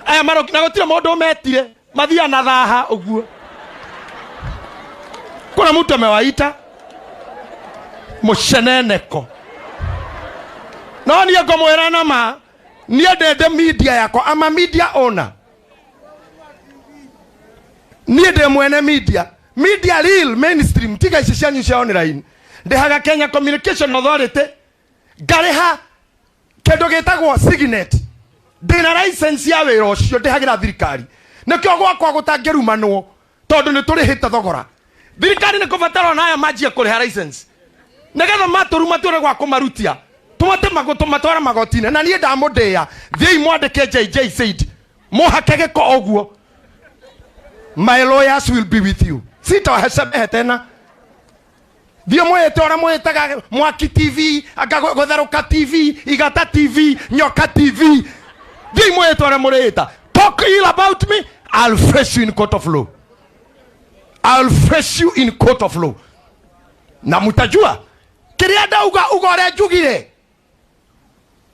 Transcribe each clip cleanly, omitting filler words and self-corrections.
Aya maroki na gũtirĩ mũndũ ũmetire mathia na thaha ũguo. Kuna mtu amewaita mũceneneko. No niĩ ngũmwĩra na ma, niĩ ndende media yakwa, ama media owner. Niĩ ndĩ mwene media, media real mainstream, tiga ici cianyu cia online. Ndĩhaga Kenya Communication Authority, ngarĩha kĩndũ gĩtagwo Signet. Ndĩna license ya wĩra ũcio, ndĩhagĩra thirikari. Nĩkĩo gwakwa gũtangĩrumanwo, tondũ nĩ tũrĩhĩte thogora. Thirikari nĩ kũbatara ona aya manjie kũrĩha license, nĩgetha matũruma tũrĩ gwa kũmarutia, tũhote tũmatwara magoti-inĩ. Na niĩ ndamũndĩa, thiĩi mwandĩke JJ Said, mũhake gĩko ũguo. My lawyers will be with you. Sitawahesamehe tena. Thiĩ mwĩte ũrĩa mwĩtaga Mwaki TV, anga Gũtherũka TV, Igata TV, Nyoka TV. Thiĩ mwĩte ũrĩa mũrĩta. Talk ill about me, I'll face you in court of law. I'll face you in court of law. Na mutajua kĩrĩa ndauga, uga ũrĩa njugire.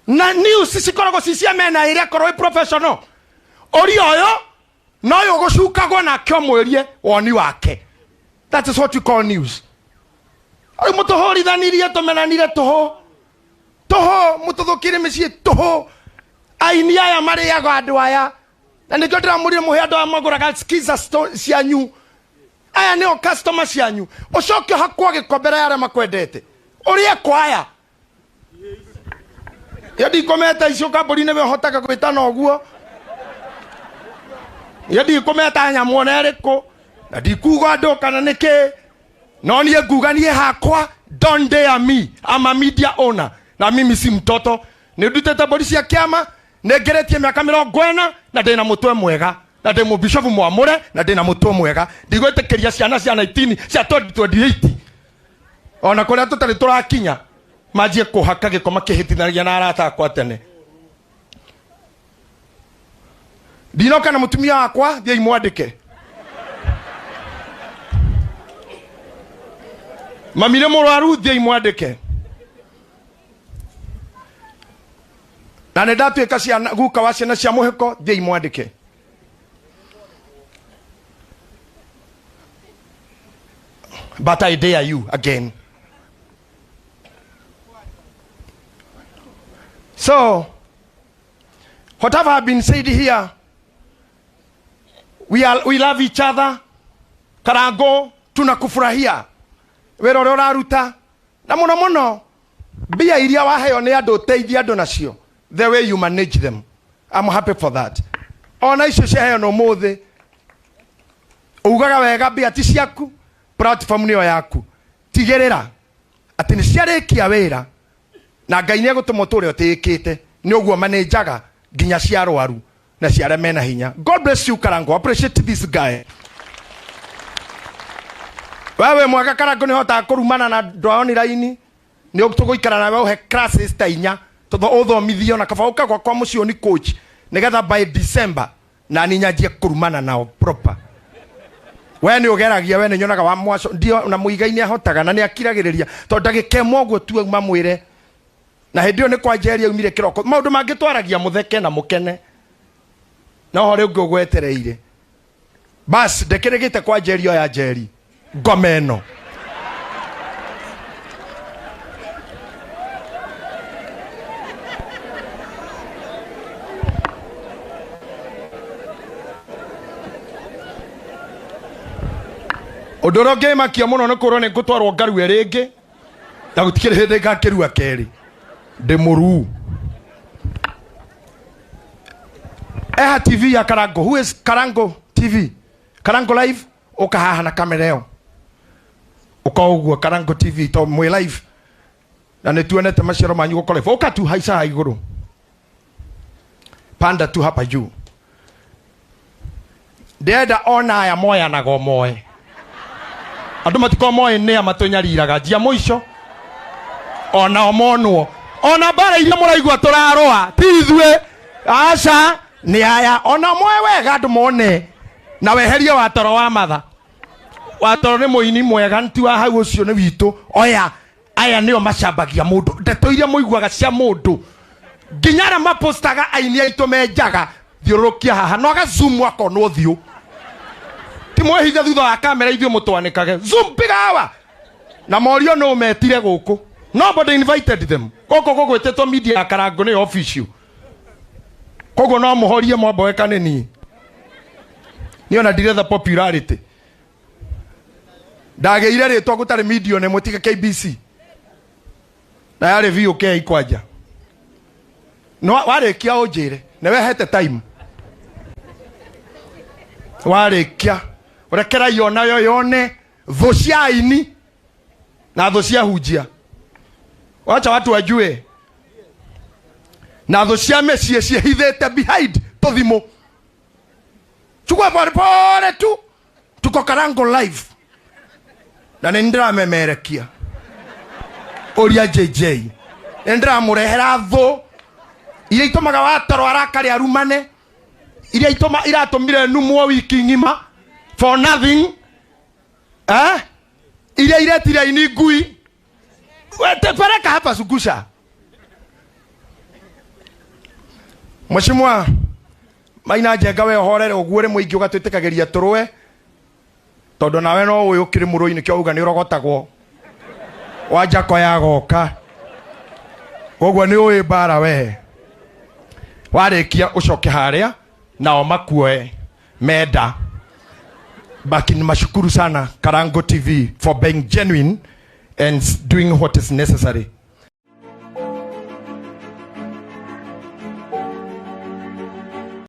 Na news cikoragwo ci cia mena ĩrĩa korwo ĩ professional. Ũria ũyũ na ũyũ ũgũcukagwo nake ũmwĩrie woni wake. That is what you call news. Rĩu mũtũhũrithanirie, tũmenanire tũhũ tũhũ, mũtũthũkire mĩciĩ tũhũ. Aini aya marĩaga andũ aya, na nĩkĩo ndĩramũrire mũhe andũ aya magũraga skiza cianyu. Aya nĩo customer cianyu. Ũcoke ũhakwo gĩko mbere ya arĩa makwendete. Ũrĩe kwaya. Iyo ndikometa icio kambuni-inĩ we ũhotaga gwĩtana ũguo. Iyo ndikometa nyamũ ona ĩrĩkũ, na ndikuga andũ kana nĩkĩ, no niĩ nguga niĩ hakwa, don't dare me, I'm a media owner, na mimi si mtoto. Nĩ ndutĩte mbũri cia kĩama, nĩ ngeretie mĩaka mĩrongo ĩna, na ndĩna mũtwe mwega, na ndĩ mũbishofu mwamũre, na ndĩna mũtwe mwega. Ndigwĩtĩkĩria ciana cia 19 cia 2028 ona kũrĩa tũtarĩ tũrakinya manjie kũhaka gĩko makĩhĩtithanagia na arata akwa tene. Ndinoka na mũtumia wakwa, thiĩi mwandĩke. Mami nĩ mũrwaru, thiĩi mwandĩke. Na nĩ ndatuĩka ciana, guka wa ciana cia mũhĩko, thiĩi mwandĩke. But I dare you again. So, whatever have been said here, we love each other. Karango, tunakufurahia. Wĩra ũrĩa ũraruta. Na mũno mũno, mbia iria waheo nĩ andũ ũteithie andũ nacio. The way you manage them. I'm happy for that. Ona icio ciaheo no ũmũthĩ, ugaga wega mbia ti ciaku, platform nĩyo yaku. Tigĩrĩra atĩ nĩ ciarĩkia wĩra, na Ngai nĩ egũtũma ũtũre ũtĩĩkĩte. Nĩ ũguo manĩnjaga nginya cia arwaru na cia arĩa mena hinya. God bless you Karango. Appreciate this guy. Wewe mwega Karango, nĩ hotaga kũrumana na andũ a online. Nĩ tũgũikara nawe ũhe classes ta inya, ũthomithio na kaba ũka gwakwa mũciĩ ũni coach, nĩgetha by December na niĩ nyanjie kũrumana nao proper. We nĩ ũgeragia, we nĩ nyonaga wa mwaco, ndio na mũigai nĩ ahotaga na nĩ akiragĩrĩria, tondũ ndagĩka ĩmwe ũguo tu mamwĩre. Na hĩndĩ ĩyo nĩ kwa Njeri aumire kĩroko. Maũndũ mangĩ twaragia mũtheke na mũkene, no ho rĩu ngũgwetereire. Bas, ndĩkĩrĩgĩte kwa Njeri oya Njeri ngoma ĩno. Ũndũ ũrĩa ũngĩmakia mũno nĩ kũrwo nĩ ngũtwarwo ngarue rĩngĩ, na gũtikĩrĩ hĩndĩ ngakĩrua kerĩ. Ndĩ mũruu. Eha TV ya Karango. Who is Karango TV? Karango Live, ũka haha na kamera ĩyo. Ũka ũguo Karango TV to mwĩ live. Na nĩ tuonete maciaro manyu gũkũ live. Ũka tu haica haha igũrũ. Panda tu hapa juu. Ndĩrenda ona aya moyanaga moe. Andũ matikorwo moĩ nĩa matũnyariraga. Njia mũico. Ona o monwo. Ona mbara iria mũraigua tũrarũa, ti ithuĩ. Aca, nĩ aya. Ona moe wega andũ mone. Na weherie watoro wa matha. Watoro nĩ mũini mwega, ti wa hau ũcio nĩ witũ. Oya, aya nĩo macambagia mũndũ. Ndeto iria mũiguaga cia mũndũ. Nginya arĩa mapostaga aini aitũ menjaga. Akamĩthiũrũrũkia haha no agazoom akonwo ũthiũ. Ti mwĩhithe thutha wa kamera ithuĩ mũtwanĩkage. Zoom piga hawa. Na morio no metire gũkũ. Nobody invited them. Gũkũ gũgwĩtĩtwo media ya Karango nĩyo official. Koguo no mũhorie mwamboeka nĩ niĩ. Niĩ ona ndiretha popularity. Ndagĩire rĩtwa gũtarĩ media ona ĩmwe tiga KBC. Na yarĩ VOK kwanja. No warĩkia ũnjĩre nĩ wehete time. Warĩkia ũrekera onayo yone thũ cia aini na thũ cia hunjia. Wacha watu wajue na thũ cia mĩciĩ ciĩhithĩte behind tũthimũ. Chukua pole pole tu, tuko Karango live na nĩ ndĩramemerekia ũria JJ nĩ ndĩramũrehera thũ iria itũmaga watoro arakare arumane iria itũma iratũmire numwo wiki ng'ima for nothing, eh? Iria iretire aini ngui. Wete peleka hapa zungusha. Mheshimiwa Maina Njenga, we ũhorere ũguo rĩmwe ingĩ ũgatwĩtĩkagĩria tũrũe tondũ nawe no ũĩ ũkĩrĩ mũrũi nĩkĩo uga nĩ ũrogotagwo wa njako ya goka koguo nĩ ũĩ mbara we warĩkia ũcoke harĩa nao makuoe menda. Lakini mashukuru sana Karango TV for being genuine and doing what is necessary.